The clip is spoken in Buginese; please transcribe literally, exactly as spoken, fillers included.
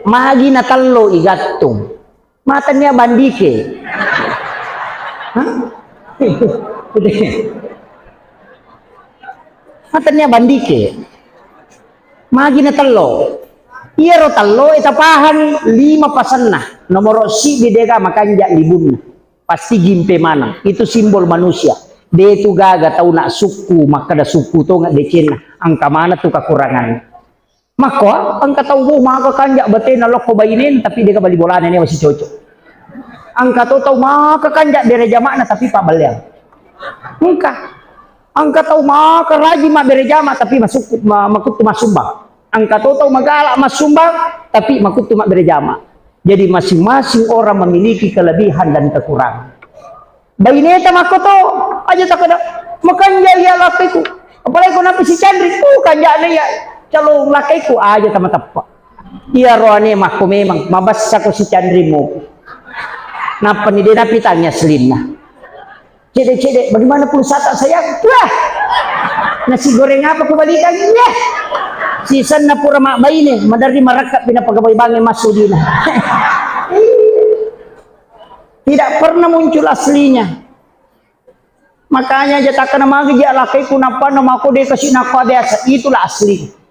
Magi natello igattung. Matannia bandike. Hah? Matannia bandike. Magi natello. Iyaro tello e tapahang lima pasenna. Nomoro siddi dega makanja libunna. Pasti gimpe maneng. Itu simbol manusia. De tu gaga tau nak sukku, makkada sukku tonga decenna. Engka maneng tu kekurangan. Makko, engka tau, "Boh, maka kanja batena lokko bainena, tapi deka bali bolana, newa si cocok." Engka to tau maka kanja bere jama'na, tapi pabballeang. Engka. Engka tau maka rajin ma bere jama, tapi masukku, ma-, makuttu masumbang. Engka to tau magala masumbang, tapi makuttu ma bere jama. Jadi masing-masing orang memiliki kelebihan dan kekurangan. Baineta makkoto, aja takkeda, "Makanja iya lakkaiku." Apalagi ko nappi si Canri, "Uh, kanjana iya." Calong lakkaiku, aja tamateppa. Iya roane makko memang, mabessa ko si Canri mo. Nappa ni de napitang aslinna. "Cede, cede, bagaimana pulsa tak sayang?" Wah! "Nasi goreng apa kubalikan?" Iya. Sisenna pura mabbaine, maderri marakka pina pagabai bange masudina. Tidak pernah muncul aslinya. Makanya aja takkana magi ja lakkaiku nappa na mako de kasi nakko biasa, itulah asli.